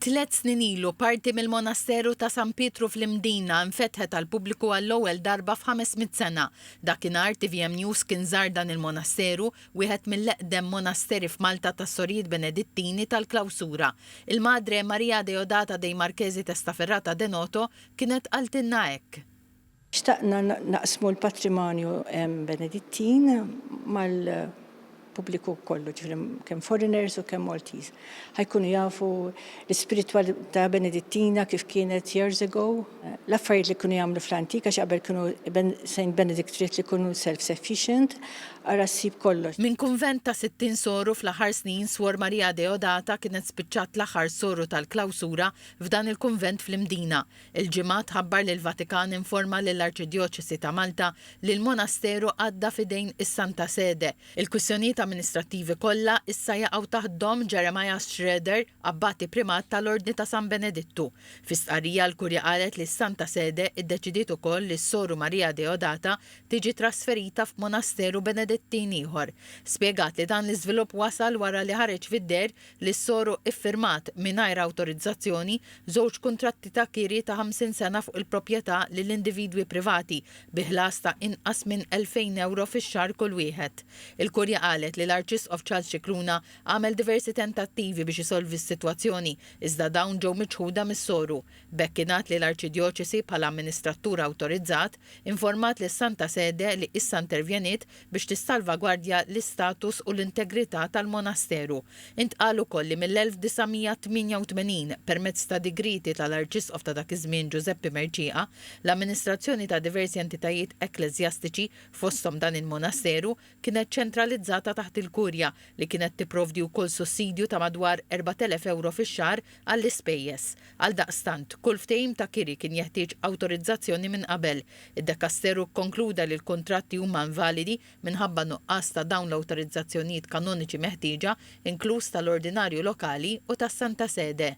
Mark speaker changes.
Speaker 1: Tlet snin ilu, parti mill-Monasteru ta' San Pietru fl-Imdina nfetħet għall-pubbliku għall-ewwel darba f'500 sena. Dakinhar TVM News kien żar dan il-monasteru, wieħed mill-eqdem monasteri f'Malta tas-Sorijiet Benedittini tal-Klawsura. Il-Madre Maria Deodata dei Marchesi Testaferrata de Noto kienet qaltilna hekk.
Speaker 2: Xtaqna naqsmu l-patrimonju Benedittin mal-pubbliku kollu, ġifieri kemm foreigners u kemm Maltese. Ħa jkunu jafu l-ispiritwalità Benedittina kif kienet years ago, l-affarijiet li kienu jagħmlu fl-antik għax qabel kienu Saint Benedict ried li jkunu self-sufficient, ara ssib kollox.
Speaker 1: Minn kunvent ta' 60 soru fl-aħħar snin Swor Maria Deodata kienet spiċċat l-aħħar soru tal-klawsura f'dan il-kunvent fl-Imdina. Il-Ġimgħa tħabbar li l-Vatikan informa lill-Arċidjoċesi ta' Malta li l-monasteru għadda f'idejn is-Santa Sede. Il-kwistjonijiet amministrattivi kollha issa jaqgħu taħt Dom Jeremias Schroeder, Abbati Primat tal-Ordni ta' San Benedittu. Fi stqarrija l-Kurja qalet li s-Santa Sede iddeċidiet ukoll li s-Soru Maria Deodata tiġi trasferita f'monasteru Benedittin ieħor. Spjegat li dan l-iżvilupp wasal wara li ħareġ fid-deher li s-soru iffirmat, mingħajr awtorizzazzjoni, żewġ kuntratti ta' kiri ta' 50 sena fuq il-proprjetà lil individwi privati bi ħlas ta' inqas minn 2,000 ewro fix-xahar kull wieħed. Il-Kurja qalet li l-Arċisqof Charles Scicluna għamel diversi tentattivi biex isolvi s-sitwazzjoni iżda dawn ġew miċħuda mis-soru. B'hekk ingħad li l-Arċidjoċesi bħala amministrattur awtorizzat informat lis-Santa Sede li issa intervjeniet biex tissalvagwardja l-istatus u l-integrità tal-monasteru. Intqal ukoll li mill-1988, permezz ta' digrieti tal-Arċisqof ta' dak iż-żmien Ġużeppi Mercieca, l-amministrazzjoni ta' diversi entitajiet ekkleżjastiċi, fosthom dan il-monasteru, kienet ċentralizzata taħt il-Kurja li kienet tipprovdi wkoll sussidju ta' madwar 4,000 ewro fix-xahar għall-ispejjeż. Għaldaqstant, kull ftehim ta' kiri kien jeħtieġ awtorizzazzjoni minn qabel. Id-dekasteru kkonkluda li l-kuntratti huma invalidi minħabba nuqqas ta' dawn l-awtorizzazzjonijiet kanoniċi meħtieġa, inkluż tal-Ordinarju Lokali u tas-Santa Sede.